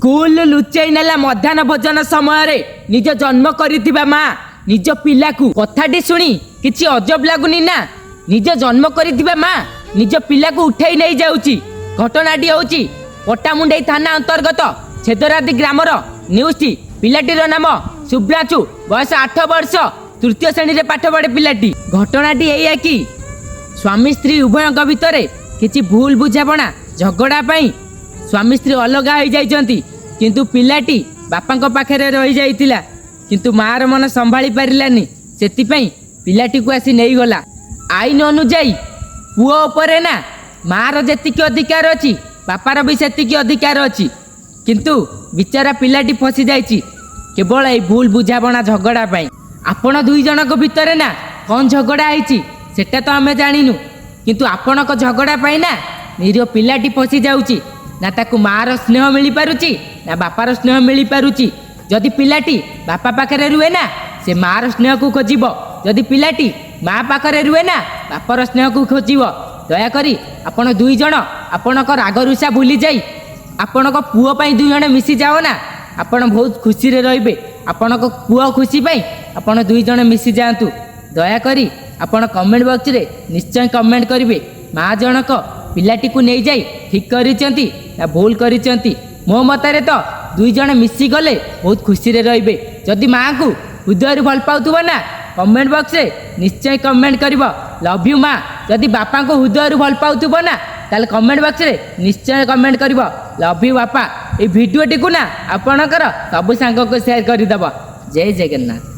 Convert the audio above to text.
ସ୍କୁଲରୁ ଲୁଚେଇ ନେଲା ମଧ୍ୟାହ୍ନ ଭୋଜନ ସମୟରେ ନିଜ ଜନ୍ମ କରିଥିବା ମା ନିଜ ପିଲାକୁ। କଥାଟି ଶୁଣି କିଛି ଅଜବ ଲାଗୁନି ନା? ନିଜ ଜନ୍ମ କରିଥିବା ମା ନିଜ ପିଲାକୁ ଉଠେଇ ନେଇଯାଉଛି। ଘଟଣାଟି ହେଉଛି ପଟ୍ଟାମୁଣ୍ଡାଇ ଥାନା ଅନ୍ତର୍ଗତ ଛେଦରାଦି ଗ୍ରାମର ନ୍ୟୁଜଟି। ପିଲାଟିର ନାମ ଶୁଭ୍ରାଂଶୁ, ବୟସ 8 ବର୍ଷ, ତୃତୀୟ ଶ୍ରେଣୀରେ ପାଠ ପଢ଼େ ପିଲାଟି। ଘଟଣାଟି ଏଇଆ କି ସ୍ୱାମୀ ସ୍ତ୍ରୀ ଉଭୟଙ୍କ ଭିତରେ କିଛି ଭୁଲ ବୁଝାମଣା, ଝଗଡ଼ା ପାଇଁ ସ୍ୱାମୀ ସ୍ତ୍ରୀ ଅଲଗା ହୋଇଯାଇଛନ୍ତି। କିନ୍ତୁ ପିଲାଟି ବାପାଙ୍କ ପାଖରେ ରହିଯାଇଥିଲା। କିନ୍ତୁ ମାଆର ମନ ସମ୍ଭାଳି ପାରିଲାନି, ସେଥିପାଇଁ ପିଲାଟିକୁ ଆସି ନେଇଗଲା। ଆଇନ ଅନୁଯାୟୀ ପୁଅ ଉପରେ ନା ମାଆର ଯେତିକି ଅଧିକାର ଅଛି, ବାପାର ବି ସେତିକି ଅଧିକାର ଅଛି। କିନ୍ତୁ ବିଚାରା ପିଲାଟି ଫସି ଯାଇଛି କେବଳ ଏଇ ଭୁଲ ବୁଝାମଣା, ଝଗଡ଼ା ପାଇଁ। ଆପଣ ଦୁଇ ଜଣଙ୍କ ଭିତରେ ନା କ'ଣ ଝଗଡ଼ା ହେଇଛି, ସେଟା ତ ଆମେ ଜାଣିନୁ। କିନ୍ତୁ ଆପଣଙ୍କ ଝଗଡ଼ା ପାଇଁ ନା ନିରୀହ ପିଲାଟି ଫସି ଯାଉଛି। ନା ତାକୁ ମାଆର ସ୍ନେହ ମିଳିପାରୁଛି, ନା ବାପାର ସ୍ନେହ ମିଳିପାରୁଛି। ଯଦି ପିଲାଟି ବାପା ପାଖରେ ରୁହେ ନା, ସେ ମାଆର ସ୍ନେହକୁ ଖୋଜିବ। ଯଦି ପିଲାଟି ମା ପାଖରେ ରୁହେ ନା, ବାପାର ସ୍ନେହକୁ ଖୋଜିବ। ଦୟାକରି ଆପଣ ଦୁଇ ଜଣ ଆପଣଙ୍କ ରାଗ ରୁଷା ଭୁଲି ଯାଇ ଆପଣଙ୍କ ପୁଅ ପାଇଁ ଦୁଇ ଜଣ ମିଶିଯାଅ ନା, ଆପଣ ବହୁତ ଖୁସିରେ ରହିବେ। ଆପଣଙ୍କ ପୁଅ ଖୁସି ପାଇଁ ଆପଣ ଦୁଇ ଜଣ ମିଶିଯାଆନ୍ତୁ। ଦୟାକରି ଆପଣ କମେଣ୍ଟ ବକ୍ସରେ ନିଶ୍ଚୟ କମେଣ୍ଟ କରିବେ, ମା ଜଣକ ପିଲାଟିକୁ ନେଇଯାଇ ଠିକ୍ କରିଛନ୍ତି ନା ଭୁଲ କରିଛନ୍ତି? ମୋ ମତରେ ତ ଦୁଇ ଜଣ ମିଶିଗଲେ ବହୁତ ଖୁସିରେ ରହିବେ। ଯଦି ମାଆଙ୍କୁ ହୃଦୟରୁ ଭଲ ପାଉଥିବ ନା, କମେଣ୍ଟ ବକ୍ସରେ ନିଶ୍ଚୟ କମେଣ୍ଟ କରିବ, ଲଭ୍ you ମା। ଯଦି ବାପାଙ୍କୁ ହୃଦୟରୁ ଭଲ ପାଉଥିବ ନା, ତାହେଲେ କମେଣ୍ଟ ବକ୍ସରେ ନିଶ୍ଚୟ କମେଣ୍ଟ କରିବ, ଲଭ୍ you ବାପା। ଏଇ ଭିଡ଼ିଓଟିକୁ ନା ଆପଣଙ୍କର ସବୁ ସାଙ୍ଗକୁ ସେୟାର କରିଦେବ। ଜୟ ଜଗନ୍ନାଥ।